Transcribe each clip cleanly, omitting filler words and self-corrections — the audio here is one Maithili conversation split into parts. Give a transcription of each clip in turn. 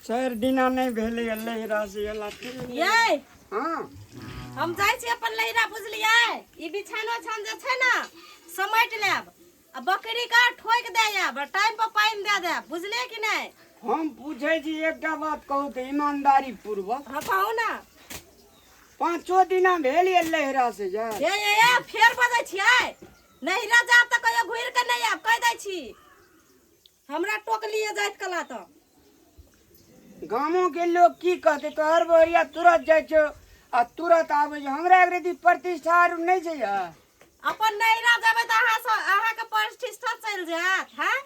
चारि दिना नहि भेलै लहिरा से एला। ये हँ, हम जाइ छी अपन लहिरा, बुझलियै? ई बिछान ओछान जे छै ने, समेट लेब आ बकरी के ठोकि दे आयब, टाइम पर पानि दे देब, बुझलियै कि नहि? हम पूछै छी एकटा बात, कहू तऽ ईमानदारी पूर्वक। हँ, कहू ने। 5 दिना भेल ये लहिरा से जा? ये ये ये, फेर बजै छियै? नहिरा जायब तऽ कहियो घुरि के नहि आयब, कहि दै छी। हमरा टोकलिए जाइत कला तऽ गामो के लोग की कहते? तोहर बहरिया तुरंत जाइ छौ आ तुरंत आबै छै, हमरा एक रति प्रतिष्ठा आर नहि छै यार। अपन नैहरा जेबै तऽ अहाँ सब, अहाँके प्रतिष्ठा चलि जायत? हैं,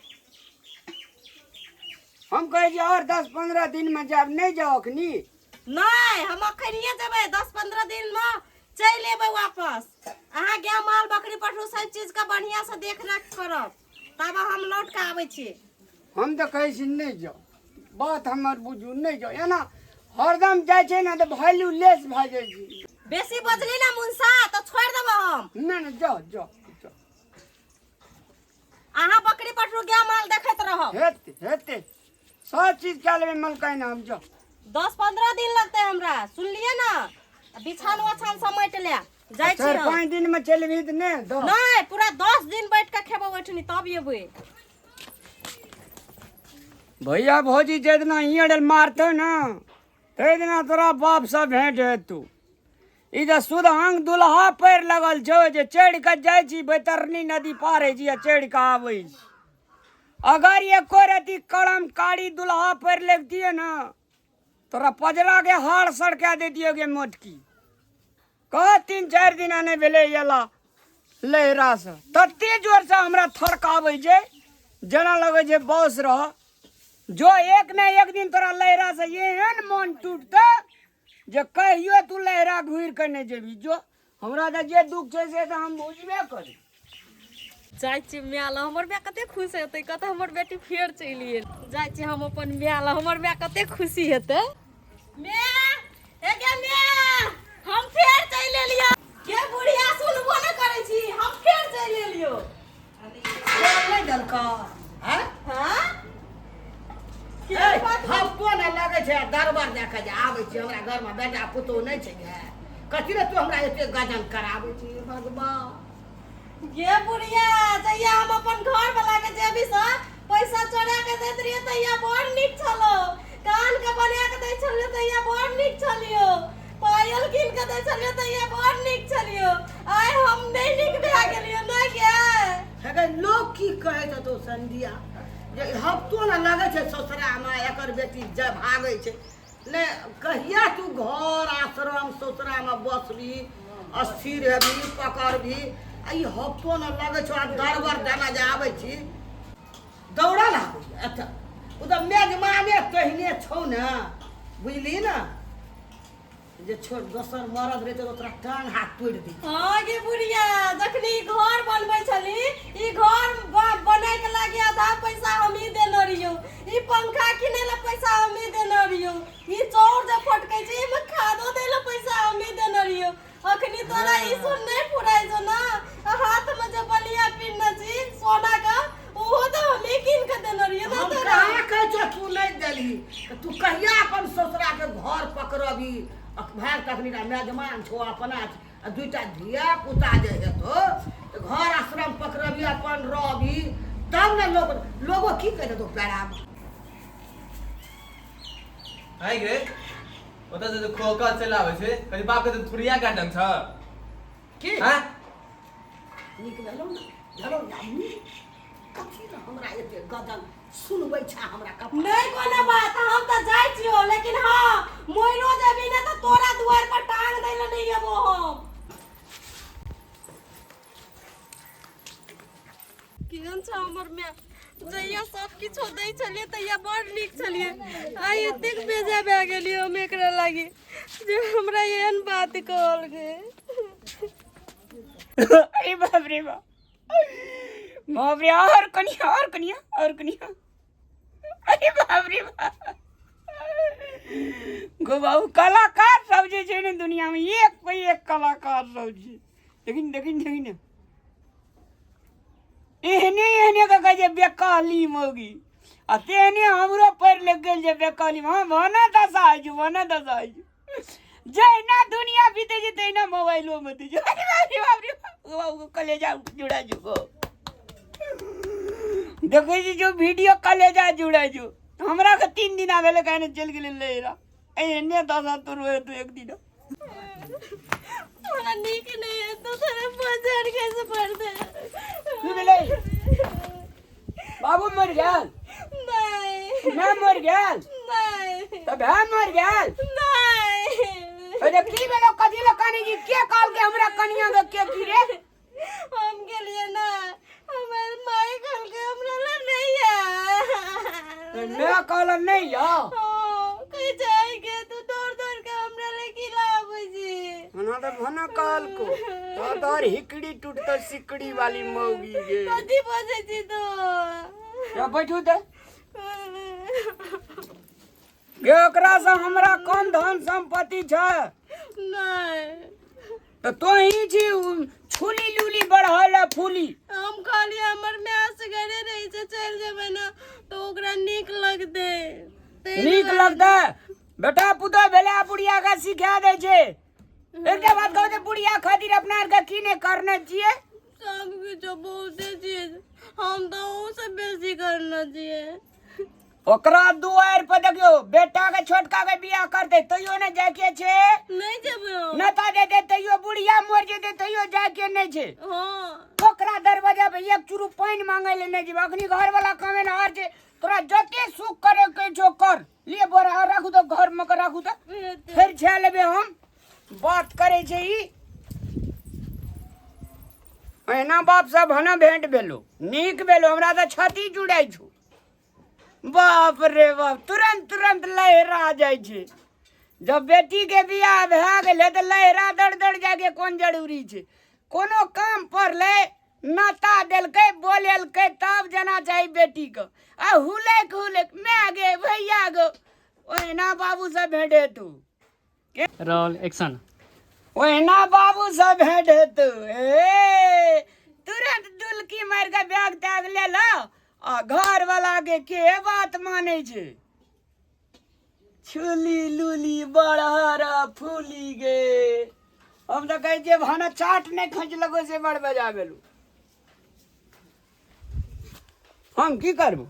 हम कहै छी और 10-15 दिन में जायब, नहि जाउ अखनी। नहि, हम अखनिए जेबै, 10-15 दिन में चलि एबै वापस। अहाँ गाय माल बकरी पठरू सब चीज के बढ़िया से देख रेख करब, तब हम लौट के आबै छी। हम तऽ कहै छी नहि जाउ, बात हमर बुझू, नहि जाउ। एना हरदम जाइ छै ने तऽ वैल्यू लेस भए जाइ छै। बेसी बजली ना मुनसा तऽ छोड़ि देबो हम। नहि नहि, जाउ जाउ जाउ। अहाँ बकरी पठरू गाय माल देखैत रहब। हेतै हेतै, सब चीज कए लेबै मलकाइन, हम जाउ। 10-15 दिन लगतै हमरा, सुनलियै ने? आ बिछान ओछान समेट ले जाइ छी चारि हम। 5 दिन में चलबही तऽ नहि दह? नहि, पूरा 10 दिन बैठ के खेबो ओहिठनी, तब एबै। भैया भौजी जे दिना हियाँ मारतौ ने, ताहि दिना तोरा बापसँ भेंट हेतौ। ई तऽ सुधांग दुल्हा पैर लगल छौ जे चढ़ि कऽ जाइ छी, बैतरणी नदी पार होइ छी आ चढ़ि कऽ आबै छी। अगर एको रति करम कारी दुल्हा पैर लगतियै ने, तोरा पजरा के हार सड़का देतियो गे मोटकी। कह, 3-4 दिना नहि भेलै एला लहरासँ, तते जोरसँ हमरा थड़काबै छै जेना लगै छै बॉस रह जो। एक ने एक दिन तोरा लहरासँ एहन मन टूटतै जे कहियो तू लहरा घुरि कऽ नहि जेबही। जो, हमरा तऽ जे दुख छै से तऽ हम बुझबे करी। जाइ छी माय लग, हमर माय कते खुश हेतै, कहतै हमर बेटी फेर चलि गेल। जाइ छी हम अपन माय लग, हमर माय कते खुशी हेतै। माय, हे गे माय, हम फेर चलि एलियो। गे बुढ़िया, सुनबो नहि करै छी, हम फेर चलि एलियो। नहि देलकौ हैं? हाँ। ए, हफ्तो नहि लगै छै आ दरबार दए कऽ जे आबै छी। हमरा घरमे बेटा पुतोह नहि छै गे? कथी लए तू हमरा एते गजन कराबै छी भगवान? गे बुढ़िया, जहिया हम अपन घर वाला के जेबी से पैसा चोरा के दैत रहियै, तहिया बड़ नीक छलो। कान के बना के दै छलियो, तहिया बड़ नीक छलियो। पायल कीन के दै छलियो, तहिया बड़ नीक छलियो। आइ हम नहि नीक भए गेलियो नहि गे? हे, लोग की कहैत हेतौ संध्या, जे हफ्तो ने लगै छै ससुरामे, एकर बेटी जे भागै छै ने। कहिया तू घर आश्रम ससुरामे बसबी, अस्थिर हेबी, पकड़बी? आ ई हफ्तो ने लगै छौ आ दरबर देना जे आबै छी, दौड़ल आबै एतऽ। ओ तऽ मेजमाने तहिने छौ ने, बुझली ने, जे छोट दोसर मरद रहै तऽ ओकरा टांग हाथ तोड़ि दै। हाँ गे बुढ़िया, जखनी ई घर बनबै छली, ई घर बनाय के लागी आधा पैसा हमही देने रहियौ। ई पंखा किनै ला पैसा हमही देने रहियौ। ई चाउर जे फटकै छै, एहिमे खादो दै ला पैसा हमही देने रहियौ। अखनी तोरा ई सुन नहि फुराइ छौ ने? आ हाथ में जे बलिया पिन्हने छी सोना के, ओहो तऽ हमही कीन के देने रहियौ ने हम तोरा। कहाँ कहै छौ तू नहि देलही? तऽ तू कहिया अपन ससुराके घर पकड़बही? भाग, तखनी टा मेजमान छौ अपना आ दूटा धिया पुता जे हेतौ तऽ घर आश्रम पकड़बही, अपन रहबही, तब ने लोग लोगो की कहै देतौ पैरामे। आइ गे, ओतऽ से खोका चलि आबै छै, कनि बाप के तऽ थुरिया काटन छ। की? हैं? नीक भेलौ ने, भेलौ ने नीक? कथी ने हमरा एते गदन सुनबै छै हमरा कपार? नहीं कोनो बात, हम तऽ जाइ छियो, लेकिन हाँ, मोइरो जेबी ने तऽ तोरा दुआर पर टांग दै लए नहीं एबो हम। केहन छ हमर माय? जहिया सब किछो दै छलियै, तहिया बड़ नीक छलियै। आइ एतेक बेजा भए गेलियै हम एकरा लागी जे हमरा एहन बात कहल गे। अरे बाप रे बाप, बाप रे, और कनिया, और कनिया, और कनिया, अरे बाप रे बाप। गो बाबू, कलाकार सब जे छै ने दुनिया में एक पे एक कलाकार सब छै। लेकिन देखिन देखिन ने, एहने एहने के कहै छै बेकाली मौगी, आ तेहने हमरो पैर लग गेल। चलि जेबै कहली हँ भने दशा होइ छै, भने दशा होइ छै। जहिना दुनिया बीते छै तहिना मोबाइलो मे दै छै। अरे बाप रे बाप रे बाप, कलेजा जुड़ा जुगो देखै छी जो वीडियो कलेजा जुड़ा जो। हमरा के 3 दिन आबे ले कहने चलि गेलै लहिरा। एहने दशा तोर होय तू एक दिन। हमरा नीक नहीं है तो सारा बाजार कैसे पड़ते? की भेलै? बाबू मरि गेल? नहीं। मैं मरि गेल? नहीं। तऽ भाय मरि गेल? नहीं। अरे की भेलो? कथी लए कानै छी? के कहलकै हमरा कनिया के के की रे? हम गेलिए ना, हमर माई कहलकै हमरा ला नहीं है। मैं कहल नहीं या? हाँ, कहीं जाएंगे तू दौड़ दौड़ के हमरा ले की लाबै छी? हमरा तऽ भना कहलको तो तोहर हिकड़ी टूटतो सिकड़ी वाली मौगी गे। कथी बजै छी तू? या बैठू तऽ गे, ओकरा से हमरा कम धन संपत्ति छै? नहीं। तऽ तोही छी छुली लूली बढ़ल फूली। हम कहलियै हमर माय से घरे रहै छै, चलि जेबै ने तऽ ओकरा नीक लगतै। नीक लगतै? बेटा पुतोह भेलै बुढ़िया के सिखा दै छै। एकटा बात कहू तऽ बुढ़िया खातिर अपना आरके की नहि करने छियै? सब किछु, बहुते चीज। हम तऽ ओहू से बेसी करने छियै। ओकरा दुआरि पर देखियौ, बेटा के छोटका के बियाह करतै तैयो नहि जायके छै। नहि जेबै हम। नेता देतै तैयो, बुढ़िया मरि जेतै तैयो जायके नहि छै। हाँ। ओकरा दरवाजा पे एक चूरू पानि मांगै ले नहि जेबै। अखनी घर वाला कमेनहार छै। तोरा जते सुख करे के छौ कर लिए। बोरा राखू तऽ घर मे के राखू तऽ फेर छा लेबै हम। बात करै छै ई एना बाप सब हना भेंट भेलो, नीक भेलो। हमरा तऽ छाती जुड़ाइ छौ। बाप रे बाप, तुरंत तुरंत लहरा जाइ छै। जब बेटी के बियाह भए गेलै तऽ लहरा दौड़ दौड़ जायके कोन जरूरी छै? कोनो काम पड़लै, नाता देलकै, बोलेलकै, तब जाना चाही बेटीके। आ हुलैक हुलैक माय गे, भैया गो, ओहिना बाबू सब भेंट हेतौ। Roll action. ओहिना बाबू सब भेंट हेतौ। ए तुरंत दुलकी मारि के बैग तैग ले लो आ घर वाला के बात मानै छै? छुली लुली बड़हरा फूली गे। हम तऽ कहै छियै भाना चाट नहि खींच लगो से बड़ बजा गेलू। हम की करबो?